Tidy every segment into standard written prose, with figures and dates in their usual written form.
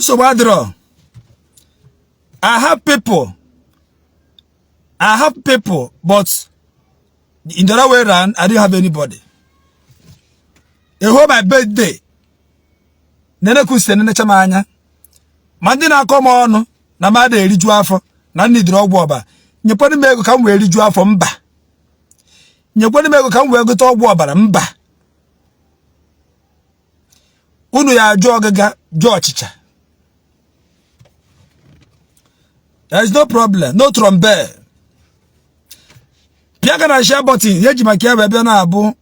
Nsogbu adịrọ. I have people. I have people, but in the other way round, I didn't have anybody. A whole my birthday. Nene kwụsị nenecha m anya. Ma ndị na-akọ m ọnụ na m ada eriju afọ na m nidiri ọgwụ ọbara. Nyekwanụ m ego ka m wee rijuo afọ mba. Nyekwanụ m ego ka m wee gote ọgwụ ọbara mba. Unu ya ajụ ọgịga jụọ ọchịcha. There is no problem, no trumpet. Pịa aka na share button, ihe eji maka ya wee bịa na-abụ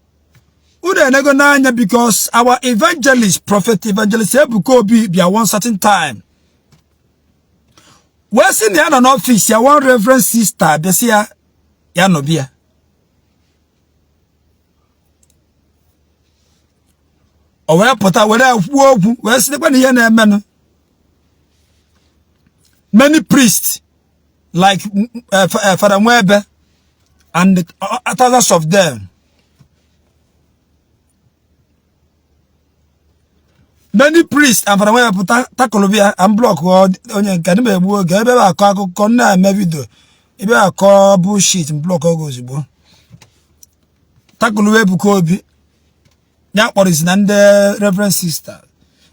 unu enego n'anya because our evangelist, prophet evangelist Ebuka Obi bịa one certain time. Wee sị na ya nọ n'ọfịs ya one reverend sister bịa sị ya ya nọ bịa. O wee pụta were kwuo okwu wee sịkwa na ihe na-emenụ many priests like Father Nwebe and others of them, many priests and Father Nwebe pụta takụlụbịa and block onye nke ndị egbu oge ebe akọ akụkọ na-eme vidio ebe akọ bullshit block oge ozugbo takụlụwa Ebuka Obi ya kpọrọzi na ndị reverend sister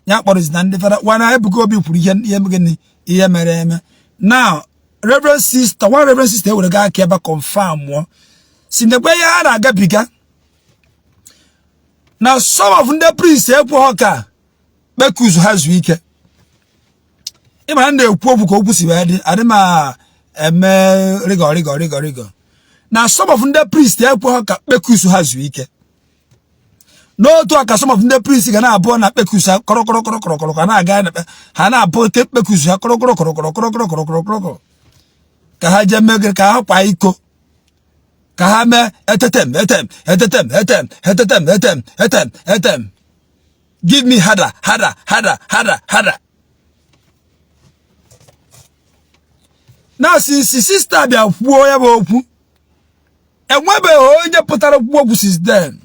ya kpọrọzi na ndị fada wana Ebuka Obi kwuru ihe ihe gịnị ihe mere eme now reverend sister one reverend sister ewere gaa aka ebe confirm mụọ si nekwe ihe ha na-agabiga na some of ndị priest ekweghọ ka kpekuzu ha zuo ike ị mara na-ekwu okwu ka okwu si wee dị adị m eme rịgọ rịgọ rịgọ rịgọ na some of ndị priest ekweghọ ka kpekuzu ha zuo ike n'otu a ka some of ndị priest ga na-abụọ na kpekuzu ha kọrọkọrọ kọrọkọrọ kọrọ ka na-aga na ha na-abụ oke kpekuzu ha kọrọkọrọ kọrọkọrọ kọrọkọrọ kọrọkọrọ kọrọkọrọ ka ha jee mee ka ha kwa iko ka ha mee etetem etem etetem etem etetem etem etem etem give me harder harder harder harder harder na since sister bịa kwuo ya bụ okwu enwebeghị onye pụtara kwuo okwu since then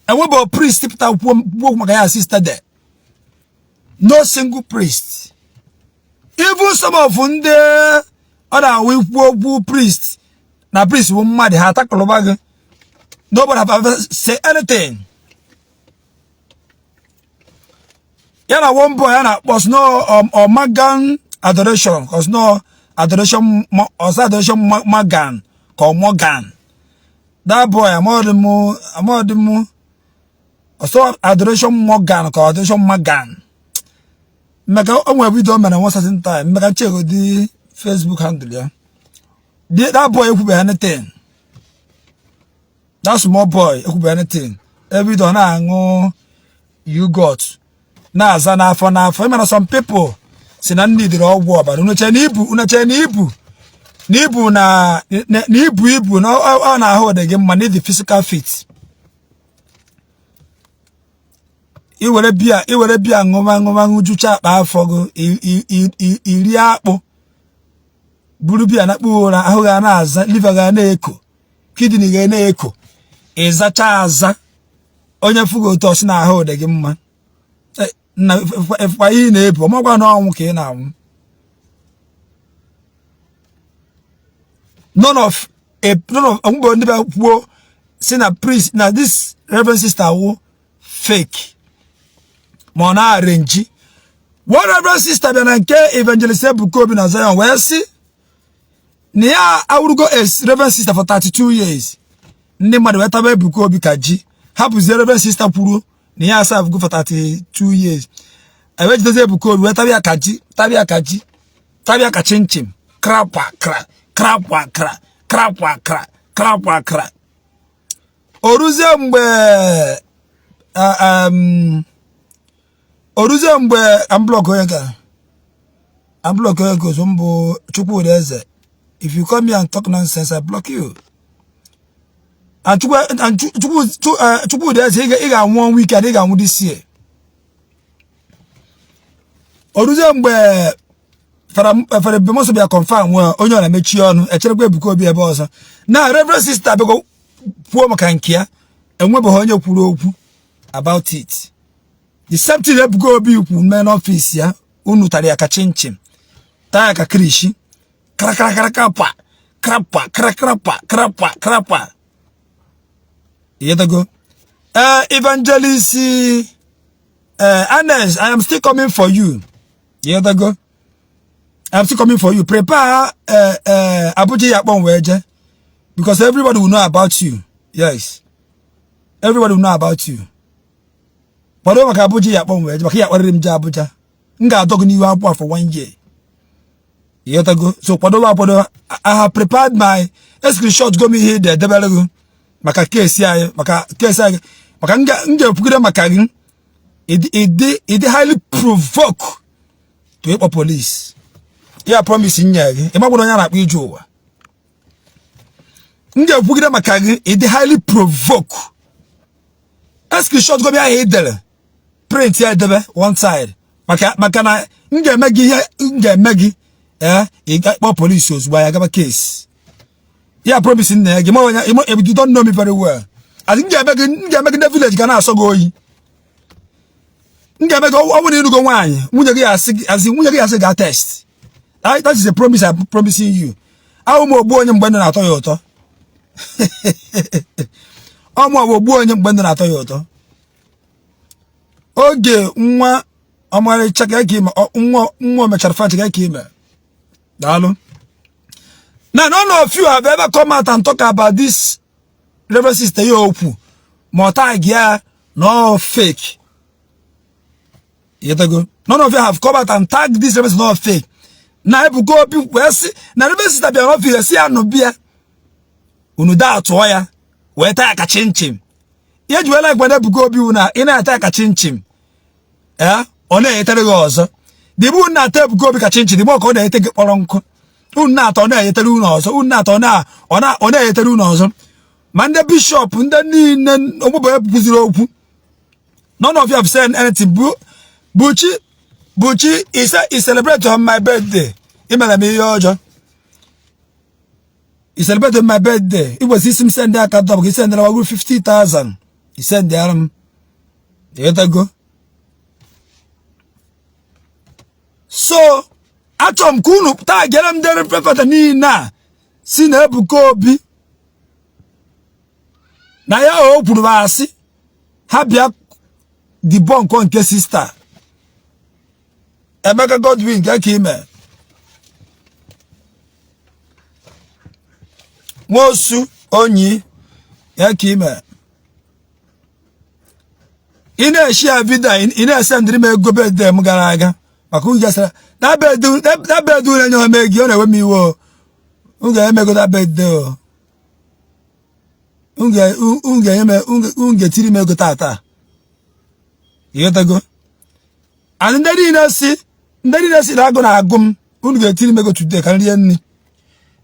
enwebeghị priest pụtara kwuo okwu maka ya sister there no single priest even some of ndị ọ na-awụ ikwu okwu priest na priest bụ mmadụ ha atakọlụba gị nobody have ever say anything ya na one boy ya na-akpọ snow Omagan adoration ka snow adoration ọsọ adoration magan ka ọ Morgan that boy amadị m amadị m ọsọ adoration Morgan ka adoration Magan maka o nwere video mere one certain time maka nchegodi Facebook handle ya that boy ekwubeghị anything that small boy ekwubeghị anything every day ọ na-aṅụ yogurt na-aza n'afọ n'afọ ị mara some people si na m nidiri ọgwụ ọbara unu chee na ibu unu chee na ibu na ibu na na ibu ibu na ọ na-ahụ dị gị mma na ịdị physical fit iwere beer iwere beer ṅụma ṅụma ṅụjucha akpa afọ gị iri akpụ buru beer na-akpụ ụra ahụ ga na-aza liver ga na-eko kidney ga na-eko ịzacha aza onye fụgo otu ọ sị na ahụ dị gị mma eh, na ịfụkwa ihe ị na-ebu ọ makwa na ọnwụ ka ị na-anwụ none of a none of mgbe ndị bịa kwuo si na priest na this reverend sister wụ fake ma ọ na-arrange one reverend sister bịa na nke evangelist Ebuka Obi na Zion wee sị na ya awụrụgo a reverend sister for 32 years ndị mmadụ wee taba Ebuka Obi ka ji hapụzie reverend sister kwuru na ya aservego for 32 years ewee jidezi Ebuka Obi wee taba ya ka ji taba ya ka ji taba ya ka chinchin krapwa kra krapwa kra krapwa kra krapwa kra o ruzie mgbe o ruzie mgbe m block onye ka m block onye ka ozu mbụ Chukwudi Eze if you come here and talk nonsense I block you and Chukwudi Eze ị ga-anwụ ọnwụ ike and ị ga-anwụ this year o ruzie mgbe Fada Ebubemuonso bịa confirm nwee onye ọ na-emechi ọnụ echerekwa Ebuka Obi ebe ọzọ na Reverend Sister abịago kwuo maka nke ya enwebeghị onye kwuru okwu about it the same thing Ebuka Obi kwu mee n'ọfịs ya Unu tara ya ka chinchin, taa ya ka kilishi, krapa krapa krapa krapa krapa. Ịghọtago? Ee, evangelist Ernest, I am still coming for you. Ịghọtago? I am still coming for you. Prepare Abuja ya akpọ wee je, because everybody will know about you. Yes, everybody will know about you. Kwado maka Abuja ya akpọ wee je, maka ya akparịrị m je Abuja, m ga-adọ gị n'ihu akwụkwọ for one year. Ịghọtago? So kwadobe akwado. I have prepared my screenshot go m ihe ị edebere gị maka case anyị, maka case anyị, maka m ga-ekwugide maka gị. Ịdị highly provoke to ịkpọ police ya. Promise nye gị, ịmagbụrụ onye a na-akpọ ije ụwa. M ga-ekwugide maka gị. Ịdị highly provoke. Screenshot go m ahụ ị dere, print ya, edebe one side, maka na m ga-eme gị ihe m ga-eme gị. Ee, ị ga-akpọ polisi ozugbo, ya gaba case ya. Promise nna ya gị, ma onye you don't know me very well. As m ga-eme gị, m ga-eme gị, ndị village ga na-asọ gị oyi. M ga-eme gị, ọ bụrụ na ịnụgo nwaanyị, nwunye gị asị gị, asị nwunye gị asị gaa test. That is a promise I'm promising you. Ahụ m ogbu onye mgbe ndụ na-atọ ya ụtọ. Ọmụ bụ ogbu onye mgbe ndụ na-atọ ya ụtọ. Oge nwa ọmarịcha ka ime nwa nwa mechara fachi ka ime. Daalụ. Now, none of you have ever come out and talk about this Reverend Sister ya okwu, ma ọ tag ya no fake. Ịghọtago? None of you have come out and tagged this Reverend no fake. Na Ebuka Obi wee sị na Reverend Sister bịara n'office, si ya nụ bịa, unu daa atụọ ya wee taa ya ka chinchin. Ihe ji wee like na Ebuka Obi wụ na ị na-ata ya ka chinchin, ee, ọ na-enyetere gị ọzọ. Dịbụ unu na-ata Ebuka Obi ka chinchin, dịbụ ka ọ na-ete gị kpọrọ nkụ. Unu na-atọ, ọ na-enyetere unu ọzọ. Unu na-atọ, ọ na-enyetere unu ọzọ. Ma ndị bishọp, ndị niile ogbụbọ ekwuziri okwu, none of you have said anything. Bu Buchi, Buchi he say he celebrate on my birthday. Imere m ihe ọjọọ. He celebrate on my birthday. I kwesịrị isi m send account ka i sendara wagoro 50,000. I send ara m. Ịghọtago? So achọrọ m ka unu taa gere m ndị prophet niile a si na Ebuka Obi na ya o kwuru m asị, ha bịa debunk nke sister Emeka Godwin nke ka ime Nwosu onyi ya ka ime. Ị na-eshi ya video, ị na-esendịrị m ego birthday m gara aga, maka unu gasara na birthday unu enye m ego, ọ na-ewe m iwe o. Unu ga-emego na birthday o. Unu ga-enye m, unu ga-etiri m ego tata. Ịghọtago? And ndị niile si na agụ na-agụ m, unu ga-etiri m ego today ka m rie nri.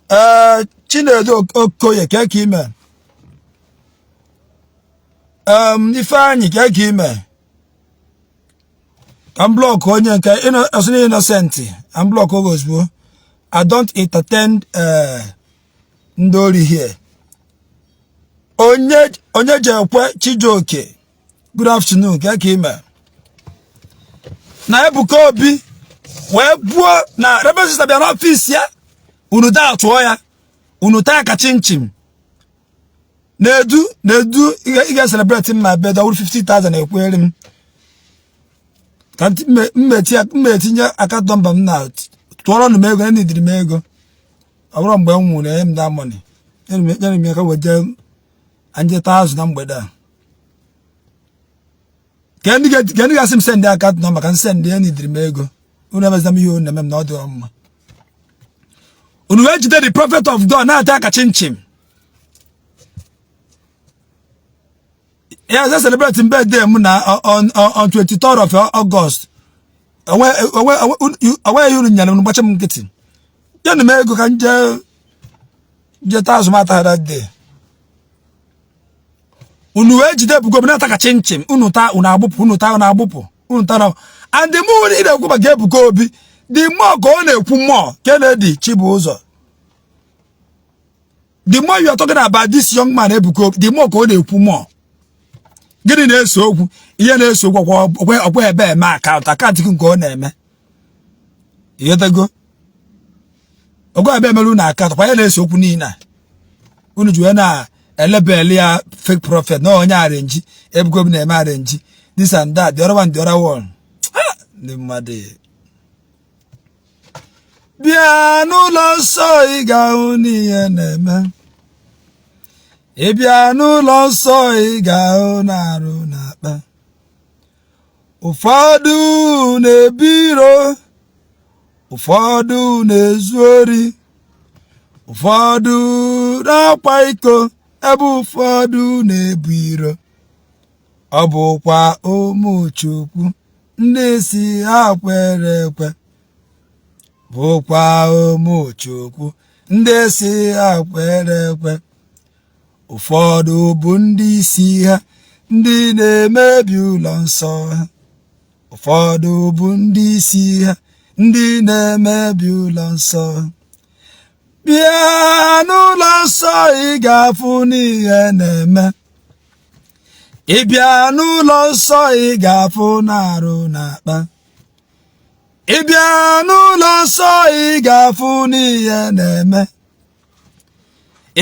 Ee, Chinedu Okoye, ka ka ime? Ifeanyị, ka ka ime? Ka m block onye nke ọsị innocent, ka m block oge ozugbo. I don't entertain ndị ori here. Onye jekwe Chijioke, good afternoon, ka ka ime? Na Ebuka Obi wee buo na Reverend Sister bịa n'office ya, unu daa tụọ ya, unu taa ka chinchin. Na-edu na-edu, ị ga-celebrate m ma bed ọwụrụ 50,000. Ekwere m ka m etinye account number m na tụọrọ m ego. Enidiri m ego. Ọ bụrụ mgbe m nwụrụ, enye m that money, nyere m ya ka wee jee njeta azụ na mgbede a. Ka ndị ga-asị m send account number ka m send ya, nidiri m ego. Unu emezina m ihe unu na-eme m na ọ dị mma. Unu wee jide the prophet of God na-ata aka chinchin ya. Ze celebrate birthday m na on 23rd of August. Onweghị uru nyere m. Gbacha m nkịtị. Nyenụ m ego ka m jee jeta azụmahịa that day. Unu wee jide Ebuka Obi na-ata ka chinchin. Unu taa, unu agbụpụ. Unu taa, unu agbụpụ. Unu taa na and the more ị na-ekwu maka Ebuka Obi, the more ka ọ na-ekwu more. Kennedy Chibụzọ, the more you are talking about this young man Ebuka Obi, the more ka ọ na-ekwu more. Gịnị na-ese okwu? Ihe na-ese okwu, ọkwa ebe eme account nke ọ na-eme. Ịghọtago? Ogo abịa emere unu aka kwa ya na-ese okwu niile a unu ji wee na-elebeli ya fake prophet na onye arrange. Ebuka Obi na-eme arrange, this and that, the other one, the other one. Ndị mmadụ bịa n'ụlọ nsọ, ị ga-ahụ n'ihe na-eme. Ị bịa n'ụlọ nsọ, ị ga-ahụ na-arụ na-akpa. Ụfọdụ na-ebu iro, ụfọdụ na-ezu ori, ụfọdụ na-akwa iko, ebe ụfọdụ na-ebu iro. Ọ bụkwa ụmụ Chukwu ndị si ha kwere ekwe, bụkwa ụmụ Chukwu ndị si ha kwere ekwe. Ụfọdụ bụ ndị isi ha, ndị na-emebi ụlọ nsọ ha. Ụfọdụ bụ ndị isi ha, ndị na-emebi ụlọ nsọ. Bịa n'ụlọ nsọ, ị ga-afụ n'ihe na-eme. Ị bịa n'ụlọ nsọ, ị ga-afụ na-arụ na-akpa. Ị bịa n'ụlọ nsọ, ị ga-afụ n'ihe na-eme.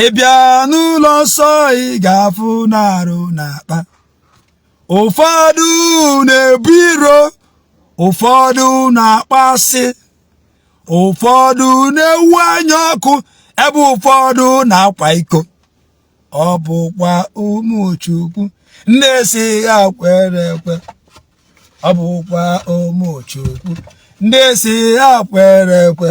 Ị bịa n'ụlọ nsọ, ị ga-afụ na-arụ na-akpa. Ụfọdụ na-ebu iro, ụfọdụ na-akpa asị, ụfọdụ na-ewu anya ọkụ, ebe ụfọdụ na-akwa iko. Ọ bụkwa ụmụ Chukwu ndị si ya kwere ekwe. Ọ bụkwa ụmụ Chukwu ndị si ya kwere ekwe.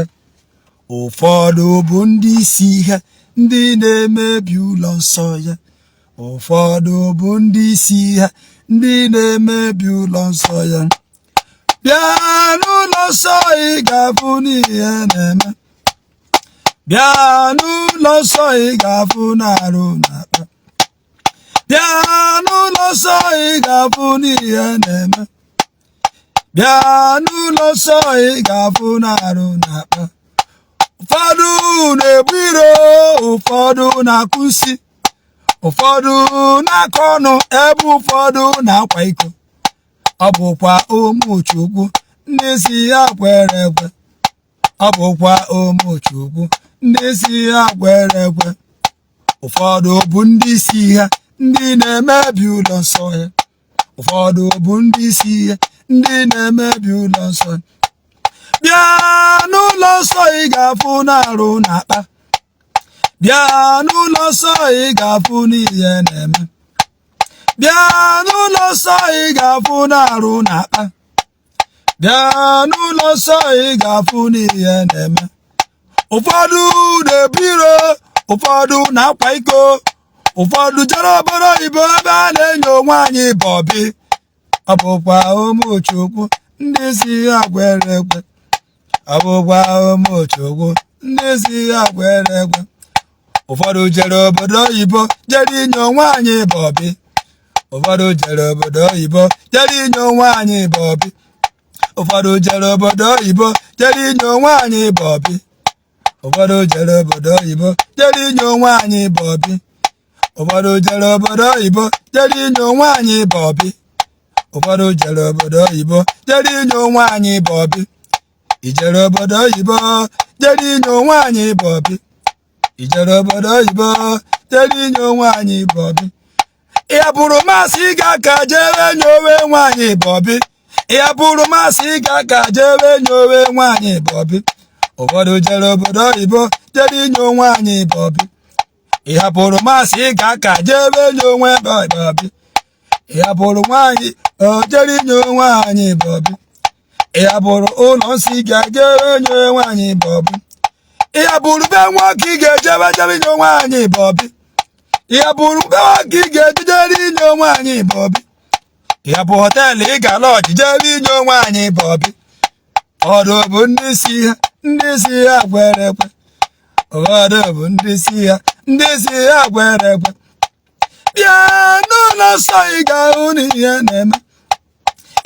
Ụfọdụ bụ ndị isi ha, ndị na-emebi ụlọ nsọ ya. Ụfọdụ bụ ndị isi ha, ndị na-emebi ụlọ nsọ ya. Bịa n'ụlọ nsọ, ị ga-afụ n'ihe na-eme. Bịa n'ụlọ nsọ, ị ga-afụ na-arụ na-akpa. Bịa n'ụlọ nsọ, ị ga-afụ n'ihe na-eme. Bịa n'ụlọ nsọ, ị ga-afụ na-arụ na-akpa. Ụfọdụ na-ebu iro, ụfọdụ na-akụ nsị, ụfọdụ na-akọ ọnụ, ebe ụfọdụ na-akwa iko. Ọ bụkwa ụmụ Chukwu ndị si ya kwere ekwe. Ọ bụkwa ụmụ Chukwu ndị si ya kwere ekwe. Ụfọdụ bụ ndị isi ha, ndị na-emebi ụlọ nsọ ya. Ụfọdụ bụ ndị isi ha, ndị na-emebi ụlọ nsọ. Bịa n'ụlọ nsọ, ị ga-afụ na-arụ na-akpa. Bịa n'ụlọ nsọ, ị ga-afụ n'ihe na-eme. Bịa n'ụlọ nsọ, ị ga-afụ na-arụ na-akpa. Bịa n'ụlọ nsọ, ị ga-afụ n'ihe na-eme. Ụfọdụ na-ebu iro, ụfọdụ na-akwa iko, ụfọdụ jere obodo oyibo ebe a na-enyo nwaanyị bọbi. Ọ bụkwa ụmụ Chukwu ndị si ya kwere ekwe. Ọ bụkwa ụmụ Chukwu ndị si ya kwere ekwe. Ụfọdụ jere obodo oyibo jere inyo nwaanyị bọbi. Ụfọdụ jere obodo oyibo jere inyo nwaanyị bọbi. Ụfọdụ jere obodo oyibo jere inyo nwaanyị bọbi. Ụfọdụ jere obodo oyibo jere inyo nwaanyị bọbi. Ụfọdụ jere obodo oyibo jere inyo nwaanyị bọbi. Ụfọdụ jere obodo oyibo jere inyo nwaanyị bọbi. Ijere obodo oyibo jere inyo nwaanyị bọbi. Ijere obodo oyibo jere inyo nwaanyị bọbi. Ya bụrụ masị ga ka jere nyowe nwaanyị bọbi. Ya bụrụ masị ga ka jere nyowe nwaanyị bọbi. Ụfọdụ jere obodo oyibo jere inyo nwaanyị bọbi. Ị hapụrụ masị ga ka jebe nyo nwe bọbi. Ị hapụrụ nwaanyị o jere inyo nwaanyị bọbi. Ị hapụrụ ụlọ nsị ga jere nyo nwaanyị bọbi. Ị hapụrụ be nwoke ị ga-ejebe jebe inyo nwaanyị bọbi. Ị hapụrụ be nwoke ị ga-ejejere inyo nwaanyị bọbi. Ị hapụ hotel ị ga lodge jere inyo nwaanyị bọbi. Ụfọdụ bụ ndị si ha, ndị si ha kwere ekwe. Ụfọdụ bụ ndị si ha, ndị si ha kwere ekwe. Bịa n'ụlọ nsọ, ị ga-ahụ n'ihe na-eme.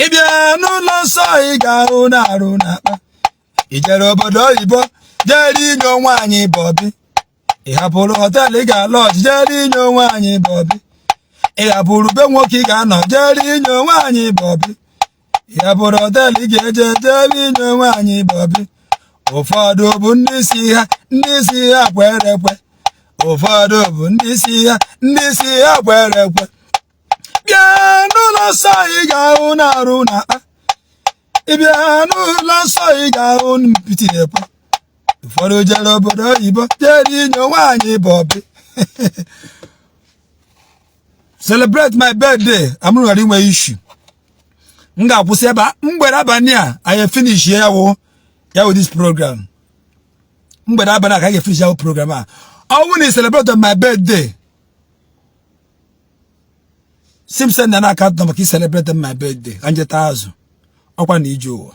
Ị bịa n'ụlọ nsọ, ị ga-ahụ na-arụ na-akpa. Ị jere obodo oyibo jere inyo nwaanyị bọbi. Ị hapụrụ hotel ị ga lodge jere inyo nwaanyị bọbi. Ị hapụrụ be nwoke ị ga-anọ jere inyo nwaanyị bọbi. Ị hapụrụ hotel ị ga-eje jere inyo nwaanyị bọbi. Ụfọdụ bụ ndị si ha, ndị si ha kwere ekwe. Ụfọdụ bụ ndị si ha, ndị si ha kwere ekwe. Bịa n'ụlọ nsọ, ị ga-ahụ na arụ na akpa. Ị bịa n'ụlọ nsọ, ị ga-ahụ mpiti ekwe. Ụfọdụ jere obodo oyibo jere inyo nwaanyị bọbi. Celebrate my birthday, amụrụ ghara inwe issue. M ga-akwụsị ebe a mgbede abalị a. Anyị finish ya wụ ya wụ this program mgbede abalị a ka anyị ga-finish ya wụ program a. Ọ bụrụ na ị celebrate my birthday, si m send na account number ka ị celebrate my birthday, ka njeta azụ ọkwa na ije ụwa.